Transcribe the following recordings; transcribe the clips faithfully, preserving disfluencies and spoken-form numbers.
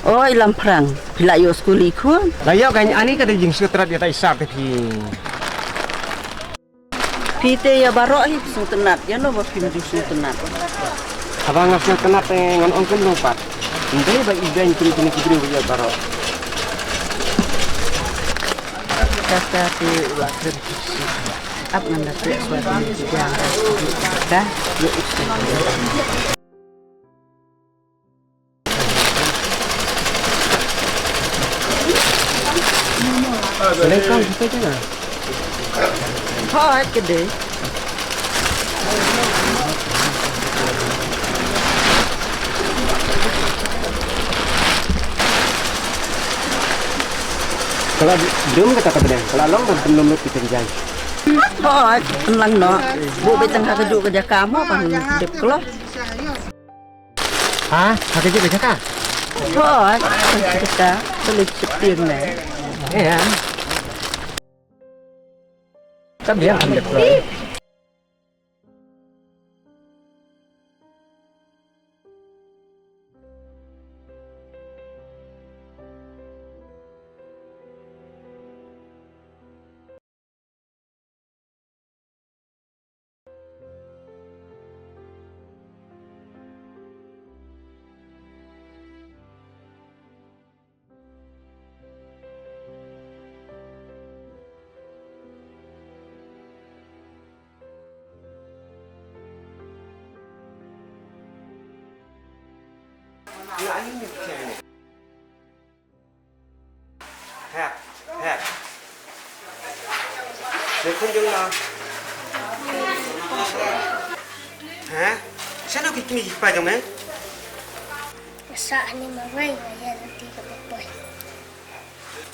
Oi Lamphrang, phi la ïoh skul i khun? La ïoh kan, ani ka dei jingsngewtynnat ïa ta i sap te phi. Phi te ïa baroh hi sngewtynnat, ïa no ba phim ju sngewtynnat. Haba nga sngewtynnat te ngan ong kumno pat. Ym dei ba i dang kini kini ki briew ïa baroh. Kata te u la kren. Ap ngan da treh shuwa kini ki jam da. Ka ïa u sngewtynnat. Hooid, ka dei. Ka la dum kata ka bneng, ka la long ban pynlum lut ki tynjang. Hooid, pynlang noh. Buh beit tang ha kajuh ka jaka mo ban dep kloi. Ha? Ha kajuh ka jaka? Hooid, ka jaka. Ka leit sheptieng ne. Ïa. Ka biang kan dep kloi. Hep, hep. Dei khun jong nga. Ha? Shano ki kmie ki kpa jong me? Nga sah hangne marwei, nga ïa lynti kaba poi.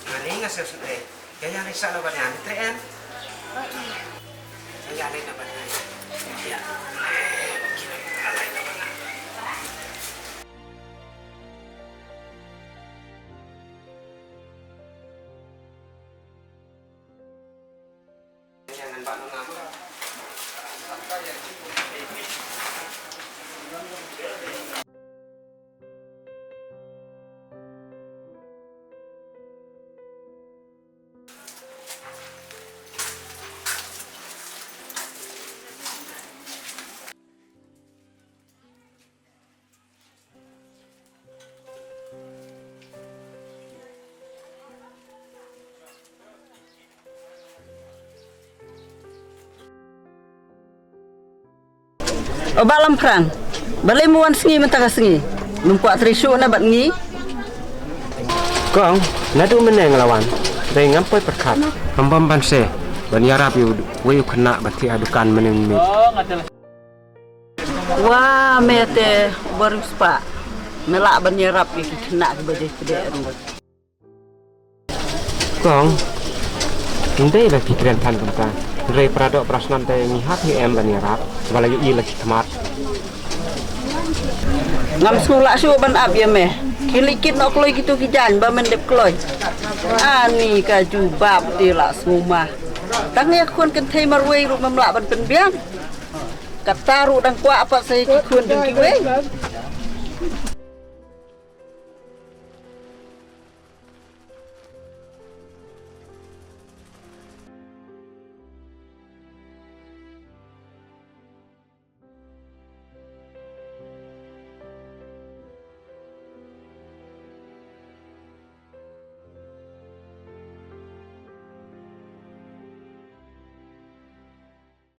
Nga ni nga sah sut eh. Ka ïa ni sah na bad nga ni treh em. Oh, iya. Ka ïa ni na bad nga. Ïa. O Bah Lamphrang, balei me wan sngi mynta ka sngi? Mem kwah trei shuh na bad ngi? Kong, naduh mynne nga la wan, dei ngam poi pyrkhat. Ngam bam ban se ban ïarap ïa uwei u khynnah ba thiah ha dukan mynne miet. Wa, me te u bariewspah, me lah ban ïarap ïa ki khynnah kiba dei pdeh ruh. Kong, ym dei ba phi kren than kumta. Hynrei para doh para snam te ngi hap ngi em ban ïarap, ba la ïohi la ki khmat. Ngam sngewlah shuh ban ap ïa me. Ki leit kit noh kloi kito ki jaiñ ba men dep kloi. Ani ka jubab te la sngewma. Tang ïa ka khun kynthei marwei ruh mem lah ban pynbiang. Kata ruh dang kwah pat sa ïa ki khun jong kiwei.